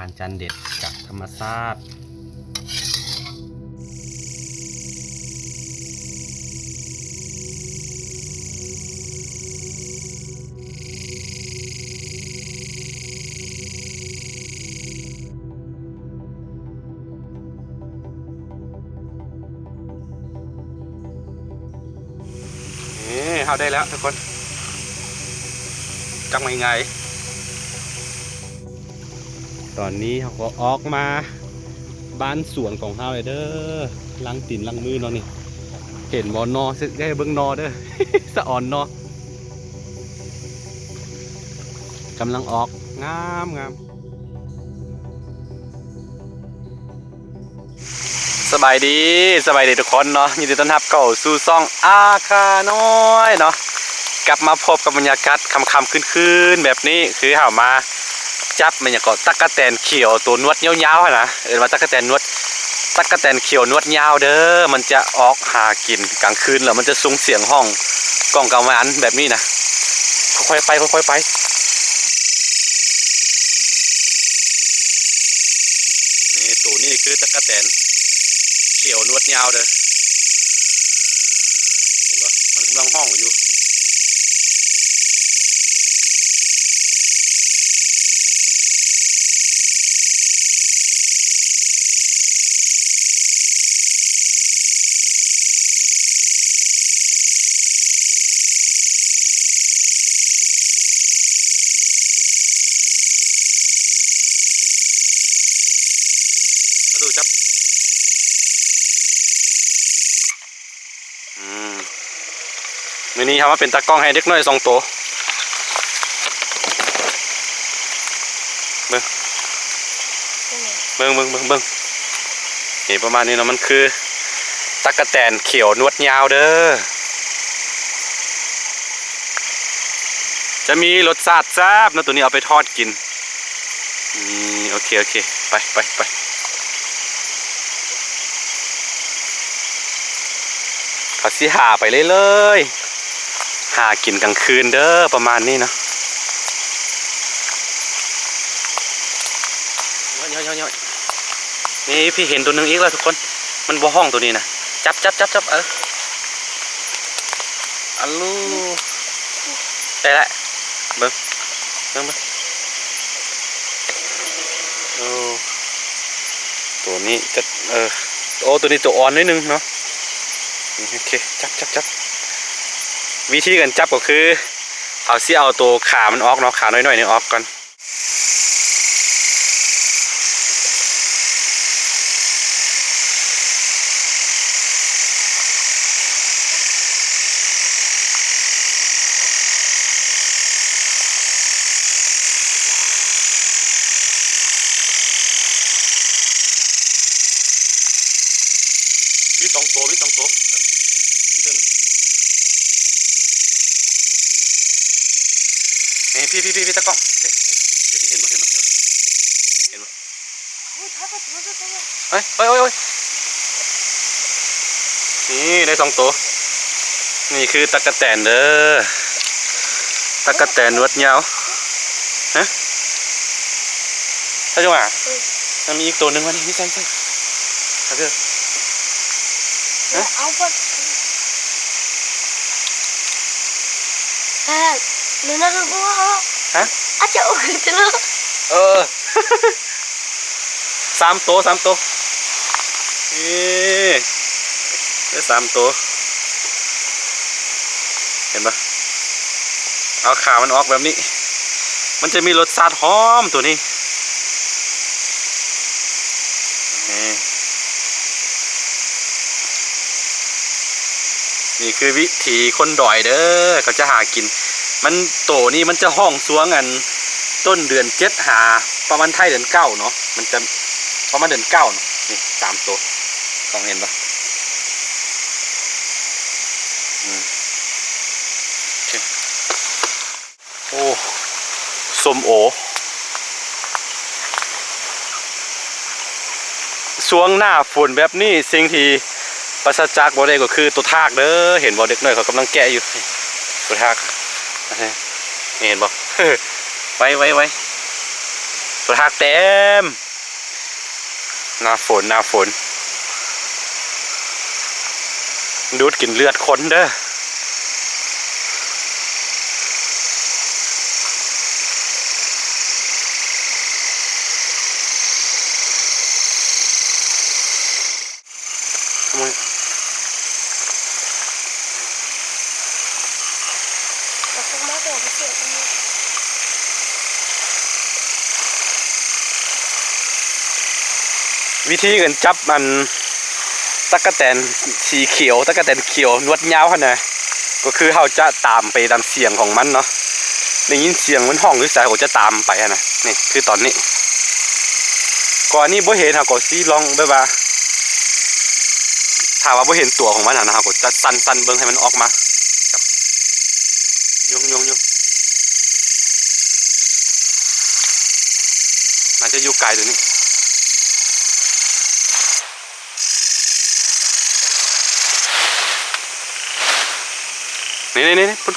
ອາຫານຈານເດັດຈາກທຳມະຊາດ. ເອີ ເຮົາໄດ້ແລ້ວທຸກຄົນ ຈັບງ່າຍໆ. ຕອນນີ້ເຮົາກໍອອກມາບ້ານສວນຂອງເຮົາແລ້ວເດີ ລ້າງຕີນລ້າງມືເນາະນີ້. ເຫັນບໍ່ໜໍ່? ເຊັກໃຫ້ເບິ່ງໜໍ່ເດີ ສະອອນໜໍ່ ກຳລັງອອກ ງາມໆ. ສະບາຍດີ ສະບາຍດີທຸກຄົນເນາະ ຍິນດີຕ້ອນຮັບເຂົ້າສູ່ຊ່ອງອາຄານ້ອຍເນາະ. ກັບມາພົບກັບບັນຍາກາດຄ່ຳໆຄືນໆແບບນີ້ ຄືເຮົາມາຈັບ ແມ່ນຫຍັງເກາະ ຕັກກະແຕນຂຽວໂຕໜວດຍາວໆຫັ້ນນະ ເອີ້ນວ່າຕັກກະແຕນໜວດ ຕັກກະແຕນຂຽວໜວດຍາວເດີ. ມັນຈະອອກຫາກິນກາງຄືນ ແລ້ວມັນຈະສົ່ງສຽງຮ້ອງກ້ອງກາງວານແບບນີ້ນະ. ຄ່ອຍໆໄປ ຄ່ອຍໆໄປ. ນີ້ ໂຕນີ້ຄືຕັກກະແຕນຂຽວໜວດຍາວເດີ ເຫັນບໍ່? ມັນກຳລັງຮ້ອງຢູ່. ມາດູຈັບ ອືມ ມື້ນີ້ເຮົາມາເປັນຕາກ້ອງໃຫ້ເດັກນ້ອຍສອງໂຕ. ເບິ່ງ ເບິ່ງ ເບິ່ງ ເບິ່ງ ເບິ່ງ ນີ້ປະມານນີ້ເນາະ ມັນຄືຕັກກະແຕນຂຽວໜວດຍາວເດີ. ຈະມີລົດຊາດແຊບເນາະ ໂຕນີ້ເອົາໄປທອດກິນ. ນີ້ ໂອເຄ ໂອເຄ ໄປ ໄປ ໄປ. ເຂົາຊິຫາໄປເລື້ອຍໆ ຫາກິນກາງຄືນເດີ ປະມານນີ້ເນາະ. ນີ້ ພີ່ເຫັນໂຕໜຶ່ງອີກແລ້ວທຸກຄົນ ມັນບໍ່ຮ້ອງໂຕນີ້ນະ. ຈັບ ຈັບ ຈັບ ຈັບ ເອີ ອັນລູ ໄດ້ລະ ເບິ່ງ ເບິ່ງ ເບິ່ງ. ໂອ້ ໂຕນີ້ຈະ ເອີ ໂອ້ ໂຕນີ້ໂຕອ່ອນໜ້ອຍໜຶ່ງເນາະ. ໂອເຄ ຈັບ ຈັບ ຈັບ. ວິທີການຈັບກໍຄື ເຮົາຊິເອົາໂຕຂາມັນອອກເນາະ ຂານ້ອຍໆນີ້ອອກກ່ອນ. ມີສອງໂຕ ມີສອງໂຕ ມີໂຕໜຶ່ງ. ເອີ ພີ່ ພີ່ ພີ່ ຕາກ້ອງ ເຫັນບໍ່ ເຫັນບໍ່ ເຫັນບໍ່ ເຫັນບໍ່? ໂອ້ຍ ໂອ້ຍ ໂອ້ຍ ໂອ້ຍ ນີ້ໄດ້ສອງໂຕ. ນີ້ຄືຕັກກະແຕນເດີ ຕັກກະແຕນໜວດຍາວ. ຮະ ໃຊ່ຈັ່ງຫວາ? ເອີ ມັນມີອີກໂຕໜຶ່ງ ມານີ້ ໃສ່ ໃສ່ ເອົາເດີ. ຮະ ເອົາກ່ອນ ຮະ ເດີນະ ຮະ ອາດຈະອອກຄືເດີ. ເອີ ສາມໂຕ ສາມໂຕ. ນີ້ ໄດ້ສາມໂຕ ເຫັນບໍ່? ເອົາຂາມັນອອກແບບນີ້ ມັນຈະມີລົດຊາດຫອມໂຕນີ້. ນີ້ ນີ້ຄືວິຖີຄົນດອຍເດີ ເຂົາຈະຫາກິນ. ມັນ ໂຕນີ້ມັນຈະຮ້ອງຊ່ວງອັນ ຕົ້ນເດືອນເຈັດຫາປະມານທ້າຍເດືອນເກົ້າເນາະ ມັນຈະປະມານເດືອນເກົ້າເນາະ. ນີ້ສາມໂຕ ຕ້ອງເຫັນບໍ່? ອືມ ໂອເຄ. ໂອ້ ສົ້ມໂອ ຊ່ວງໜ້າຝົນແບບນີ້ ສິ່ງທີ່ປາສະຈາກບໍ່ໄດ້ກໍຄືຕົວທາກເດີ. ເຫັນບໍ່? ເດັກນ້ອຍເຂົາກຳລັງແກະຢູ່ ຕົວທາກ ເຫັນບໍ່? ໄວ ໄວ ໄວ. ສວນຜັກເຕັມ ໜ້າຝົນ ໜ້າຝົນ ດູດກິນເລືອດຄົນເດີ້. ວິທີການຈັບອັນ ຕັກກະແຕນສີຂຽວ ຕັກກະແຕນຂຽວໜວດຍາວຫັ້ນນະ ກໍຄືເຮົາຈະຕາມໄປຕາມສຽງຂອງມັນເນາະ ໄດ້ຍິນສຽງມັນຮ້ອງຢູ່ໃສ ເຮົາກໍຈະຕາມໄປຫັ້ນນະ. ນີ້ຄືຕອນນີ້ ກໍອັນນີ້ບໍ່ເຫັນ ເຮົາກໍຊິລອງແບບວ່າ ຖ້າວ່າບໍ່ເຫັນຕົວຂອງມັນຫັ້ນນະ ເຮົາກໍຈະສັ່ນໆເບິ່ງໃຫ້ມັນອອກມາ ຈັບ ຍົງໆໆ ໜ້າຈະຢູ່ໄກຕົວນີ້. ນີ້ໆໆໆ ພຸ້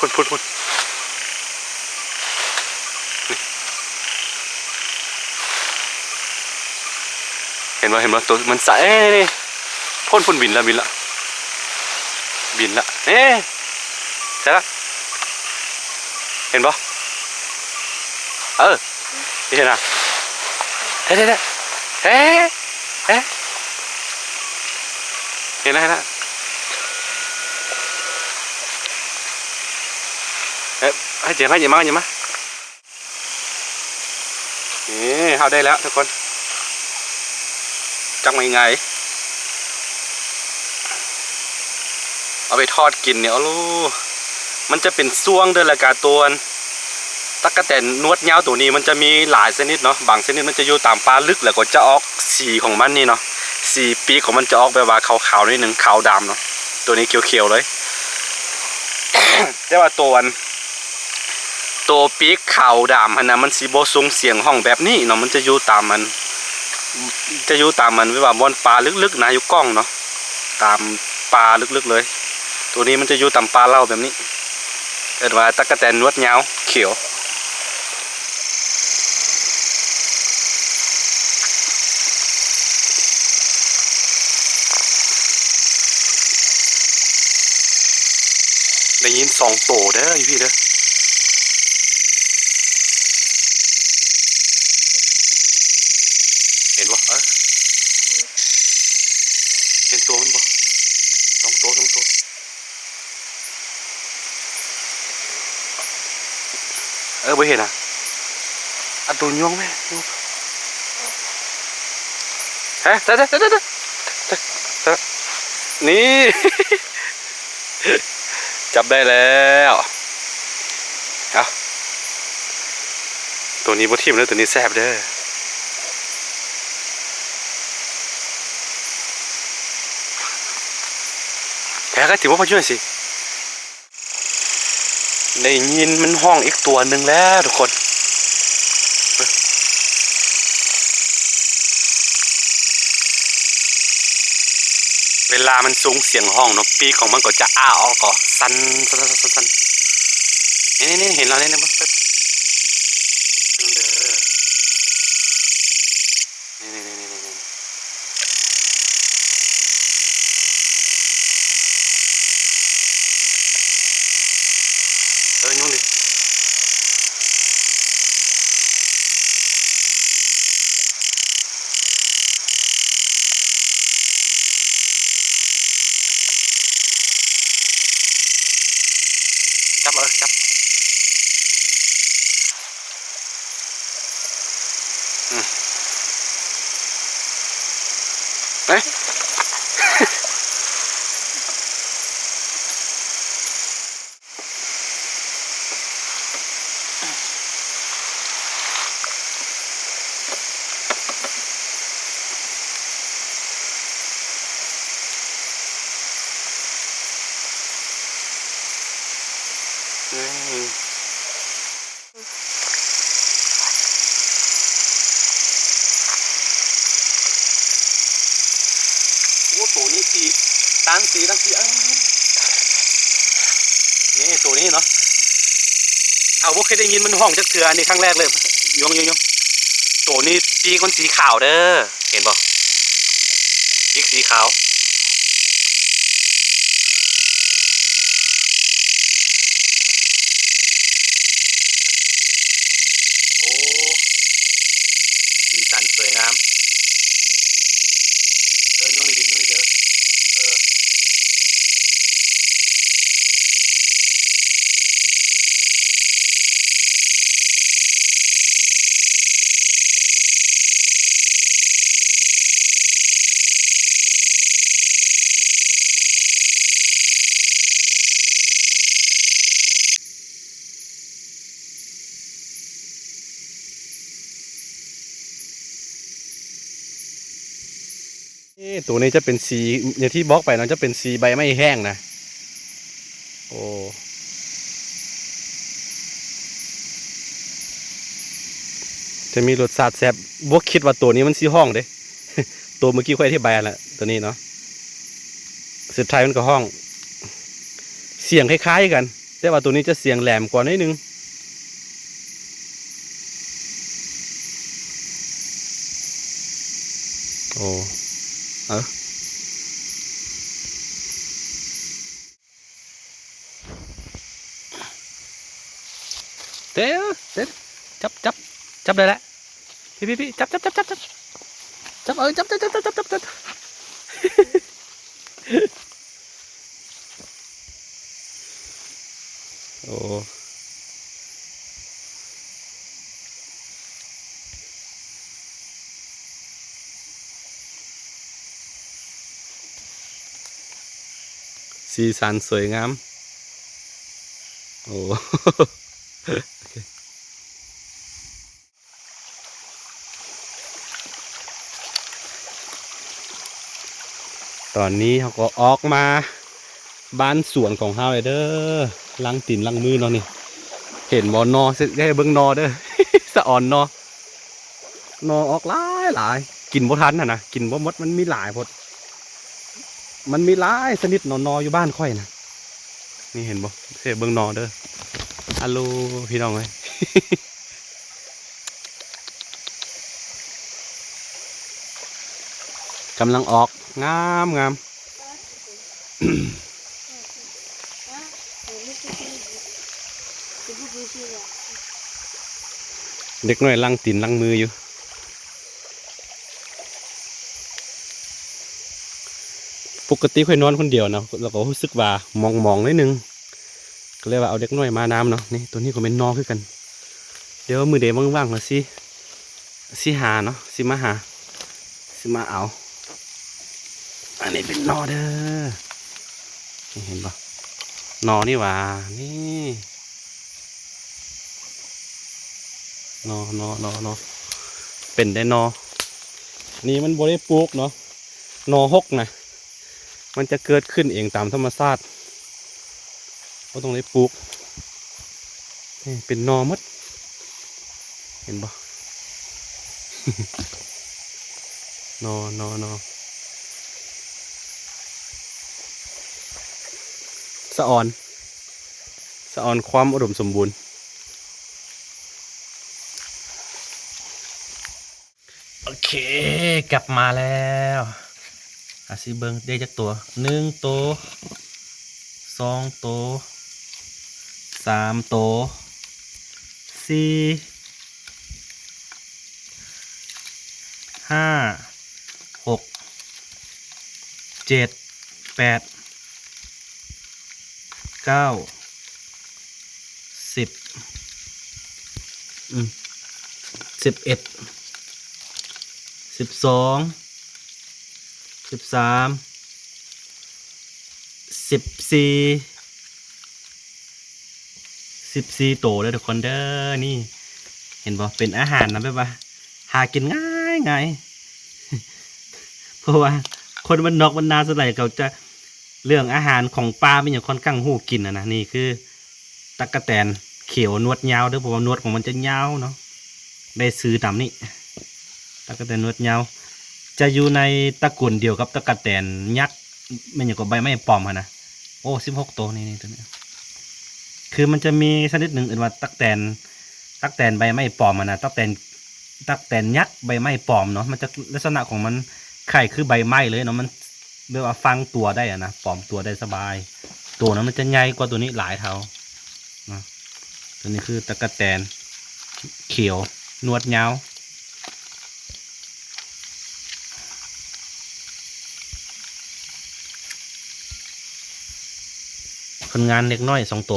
ນ ພຸ້ນໆໆ ນີ້ ເຫັນບໍ່ ເຫັນບໍ່ ໂຕມັນສະ ເອີ ນີ້ໆ ພຸ້ນໆ ບິນລະ ບິນລະ ບິນລະ ເອີ ໃສ່ລະ ເຫັນບໍ່ ເອີ. ເຫັນນະ ເດ້ໆໆ ເອີ ເອີ ເຫັນນະ ເຫັນນະ ເອີ ໃຫ້ເຈ ໃຫ້ເຈມາ ໃຫ້ເຈມາ ນີ້ ເຮົາໄດ້ແລ້ວທຸກຄົນ ຈັບງ່າຍໆ ເອົາໄປທອດກິນນີ້ ໂອ້ ມັນຈະເປັນຊ່ວງເດີ້ ລະກະຕົວ ຕັກກະແຕນໜວດຍາວໂຕນີ້ມັນຈະມີຫຼາຍຊະນິດເນາະ ບາງຊະນິດມັນຈະຢູ່ຕາມປ່າລຶກ ແລ້ວກໍຈະອອກສີຂອງມັນນີ້ເນາະ ສີປີກຂອງມັນຈະອອກແບບວ່າຂາວໆໜ້ອຍໜຶ່ງ ຂາວດຳເນາະ ໂຕນີ້ຂຽວໆເລີຍ ແຕ່ວ່າໂຕອັນ ໂຕປີກຂາວດຳຫັ້ນນະ ມັນຊິບໍ່ສົ່ງສຽງຮ້ອງແບບນີ້ເນາະ ມັນຈະຢູ່ຕາມອັນ ຈະຢູ່ຕາມອັນ ແບບວ່າບ່ອນປ່າລຶກໆນະ ຢູ່ກ້ອງເນາະ ຕາມປ່າລຶກໆເລີຍ ໂຕນີ້ມັນຈະຢູ່ຕາມປ່າເຫຼົ່າແບບນີ້ ເອີ້ນວ່າຕັກກະແຕນໜວດຍາວຂຽວ ໄດ້ຍິນສອງໂຕເດີ້ ຢູ່ພີ້ເດີ້ ເຫັນບໍ່ ເອີ ເຫັນໂຕມັນບໍ່ ສອງໂຕ ສອງໂຕ. ເອີ ບໍ່ເຫັນນະ ອັນໂຕຍອງແມ່ ເຮີ ເດ ເດ ເດ ເດ ນີ້ ຈັບໄດ້ແລ້ວ ເອົາ ໂຕນີ້ບໍ່ຖິ້ມເດີ້ ໂຕນີ້ແຊບເດີ້ ແທ້ກໍຖືວ່າພໍຢູ່ຊິ. ໄດ້ຍິນມັນຮ້ອງອີກຕົວໜຶ່ງແລ້ວທຸກຄົນ ເວລາມັນສົ່ງສຽງຮ້ອງເນາະ ປີກຂອງມັນກໍຈະອ້າອອກ ກໍສັ່ນໆໆໆ ນີ້ໆ ເຫັນແລ້ວນີ້ ເບິ່ງເດີ. ນີ້ໆໆໆໆ ເອີ ຍົງດິ ຈັບ ເອີ ຈັບ. ອືມ ເອີຍ ອືມ. ໂອ້ ໂຕນີ້ສີ ຕັ້ງສີ ຕັ້ງສີ ເອີ ນີ້ ໂຕນີ້ເນາະ ເອົາ ບໍ່ເຄີຍໄດ້ຍິນມັນຮ້ອງຈັກເທື່ອ ອັນນີ້ຄັ້ງແລກເລີຍ. ຍົງໆໆ ໂຕນີ້ປີກມັນສີຂາວເດີ ເຫັນບໍ່? ປີກສີຂາວ. ໂອ້ ສີສັນສວຍງາມ. ເອີ ຍົງນີ້ດິ ຍົງນີ້ເດີ ເອີ. ເອີ ໂຕນີ້ຈະເປັນສີ ຢ່າງທີ່ບອກໄປເນາະ ຈະເປັນສີໃບໄມ້ແຫ້ງນະ. ໂອ້ ຈະມີລົດຊາດແຊບ. ບໍ່ຄິດວ່າໂຕນີ້ມັນຊິຮ້ອງເດ້ ໂຕເມື່ອກີ້ຂ້ອຍອະທິບາຍຫັ້ນລະ ໂຕນີ້ເນາະ ສຸດທ້າຍມັນກໍຮ້ອງ ສຽງຄ້າຍໆກັນ ແຕ່ວ່າໂຕນີ້ຈະສຽງແຫຼມກວ່າໜ້ອຍໜຶ່ງ. ໂອ້ ເອີ ເຕະ ເຕະ ຈັບ ຈັບ ຈັບໄດ້ແລ້ວ. ພີ່ ພີ່ ພີ່ ຈັບ ຈັບ ຈັບ ຈັບ ຈັບ ຈັບ ເອີ ຈັບ ຈັບ ຈັບ. ໂອ້ ສີສັນສວຍງາມ. ໂອ້ ໂອເຄ. ຕອນນີ້ເຮົາກໍອອກມາບ້ານສວນຂອງເຮົາແລ້ວເດີ ລ້າງຕີນລ້າງມືເນາະນີ້. ເຫັນບໍ່ໜໍ່ ຊິໃຫ້ເບິ່ງໜໍ່ເດີ ສະອອນໜໍ່ ໜໍ່ອອກຫຼາຍຫຼາຍ ກິນບໍ່ທັນຫັ້ນນະ ກິນບໍ່ໝົດ ມັນມີຫຼາຍໂພດ ມັນມີຫຼາຍຊະນິດໜໍ່ ໜໍ່ຢູ່ບ້ານຂ້ອຍນະ. ນີ້ເຫັນບໍ່ ຊິໃຫ້ເບິ່ງໜໍ່ເດີ ອາໂລ ພີ່ນ້ອງເອີຍ. ກຳລັງອອກ ງາມໆ. ເດັກນ້ອຍລ້າງຕີນລ້າງມືຢູ່. ປົກກະຕິຂ້ອຍນອນຄົນດຽວເນາະ ແລ້ວກໍຮູ້ສຶກວ່າໝອງໆໜ້ອຍໜຶ່ງ ກໍເລີຍວ່າເອົາເດັກນ້ອຍມານຳເນາະ. ນີ້ ໂຕນີ້ກໍແມ່ນໜໍ່ຄືກັນ. ດຽວມື້ໃດວ່າງໆ ຂ້ອຍຊິ ຊິຫາເນາະ ຊິມາຫາ ຊິມາເອົາ. ອັນນີ້ເປັນໜໍ່ເດີ ນີ້ເຫັນບໍ່ ໜໍ່ນີ້ຫວາ ນີ້ ໜໍ່ ໜໍ່ ໜໍ່ ເປັນໄດ້ໜໍ່. ນີ້ມັນບໍ່ໄດ້ປູກເນາະ ໜໍ່ຫົກນະ ມັນຈະເກີດຂຶ້ນເອງຕາມທຳມະຊາດ ບໍ່ຕ້ອງໄດ້ປູກ. ນີ້ເປັນໜໍ່ໝົດ ເຫັນບໍ່ ໜໍ່ ໜໍ່ ໜໍ່ ສະອອນ ສະອອນຄວາມອຸດົມສົມບູນ. ໂອເຄ ກັບມາແລ້ວ ອາ ຊິເບິ່ງໄດ້ຈັກຕົວ ໜຶ່ງໂຕ ສອງໂຕ ສາມໂຕ ສີ່ ຫ້າ ຫົກ ເຈັດ ແປດ ເກົ້າ ສິບ ອືມ ສິບເອັດ ສິບສອງ ສິບສາມ ສິບສີ່ ສິບສີ່ໂຕເດີທຸກຄົນເດີ. ນີ້ເຫັນບໍ່ ເປັນອາຫານນະ ແບບວ່າຫາກິນງ່າຍໆ ເພາະວ່າຄົນບ້ານນອກບ້ານນາສ່ວນຫຼາຍເຂົາຈະ ເລື່ອງອາຫານຂອງປ່າແມ່ນຫຍັງ ຂ້ອນຂ້າງຮູ້ກິນຫັ້ນນະ. ນີ້ຄືຕັກກະແຕນຂຽວໜວດຍາວເດີ ເພາະວ່າໜວດຂອງມັນຈະຍາວເນາະ ໄດ້ຊື່ຕາມນີ້ ຕັກກະແຕນໜວດຍາວ ຈະຢູ່ໃນຕະກຸນດຽວກັບຕັກກະແຕນຍັກ ແມ່ນຫຍັງກໍ ໃບໄມ້ປອມຫັ້ນນະ. ໂອ້ ສິບຫົກໂຕ ນີ້ ນີ້ ໂຕນີ້ ຄືມັນຈະມີຊະນິດໜຶ່ງເອີ້ນວ່າຕັກແຕນ ຕັກແຕນໃບໄມ້ປອມຫັ້ນນະ ຕັກແຕນ ຕັກແຕນຍັກໃບໄມ້ປອມເນາະ ມັນຈະ ລັກສະນະຂອງມັນຄ້າຍຄືໃບໄມ້ເລີຍເນາະ ມັນແບບວ່າຝັງຕົວໄດ້ຫັ້ນນະ ປອມຕົວໄດ້ສະບາຍ ໂຕນັ້ນມັນຈະໃຫຍ່ກວ່າໂຕນີ້ຫຼາຍເທົ່າເນາະ ໂຕນີ້ຄືຕັກກະແຕນຂຽວໜວດຍາວ. ຄົນງານເລັກນ້ອຍສອງໂຕ.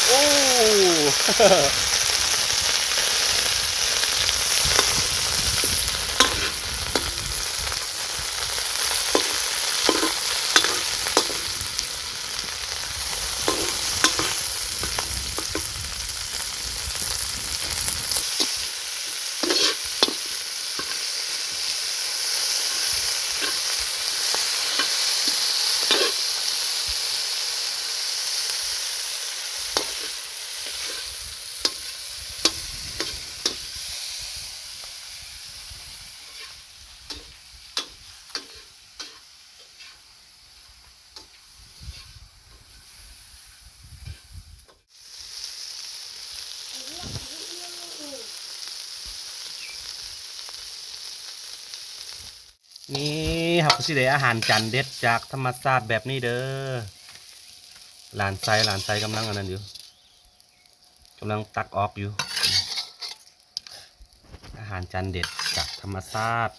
ໂອ້. ນີ້ເຮົາກໍຊິໄດ້ອາຫານຈານເດັດຈາກທຳມະຊາດແບບນີ້ເດີ. ຫຼານຊາຍ ຫຼານຊາຍກຳລັງອັນນັ້ນຢູ່ ກຳລັງຕັກອອກຢູ່. ອາຫານຈານເດັດຈາກທຳມະຊາດ.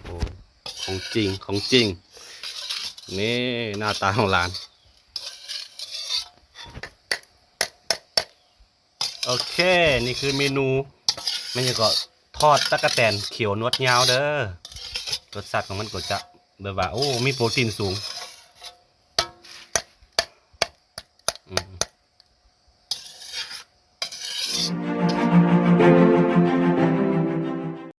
ໂອ້ ຂອງຈິງ ຂອງຈິງ. ນີ້ໜ້າຕາຂອງຫຼານ. ໂອເຄ ນີ້ຄືເມນູ ແມ່ນຫຍັງເກາະ ທອດຕັກກະແຕນຂຽວໜວດຍາວເດີ. ລົດຊາດຂອງມັນກໍຈະແບບວ່າ ໂອ້ ມີໂປຣຕີນສູງ.